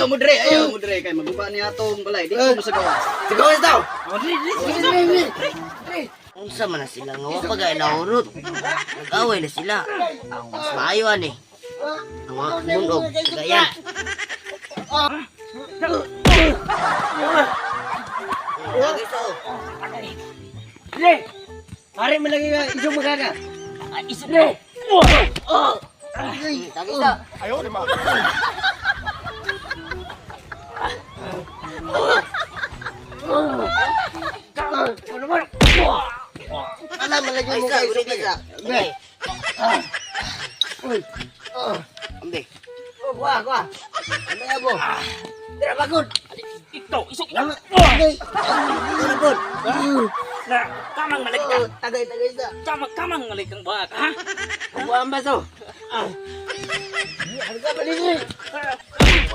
Ayaw mo dre, ayaw mo dre kay maguba ni atong balay. Dito mo sa gawas. Sa gawas daw. Oh, dre, dre, Dre, dre, dre. Unsa man na sila nga wa pa gay nahurot. Nag-away na sila. Ang mas maayo ani. Ang mga munog gayan. Lagi so. Dre. Pare man lagi nga isog magana. Isog dre. Lagi sa. Alam man lagi Ay mo sa, kay guri isog sa. lagi. Okay. Ambe. Oh, kuha, kuha. Ano ya bo? Dre bagod. Ikaw, isog. Dre. Ano pod? Na, kamang malig ka. Oh, tagay tagay sa. Kamang kamang malig kang buhak, ha? Kuha ang baso. Ah. Ano ka balik?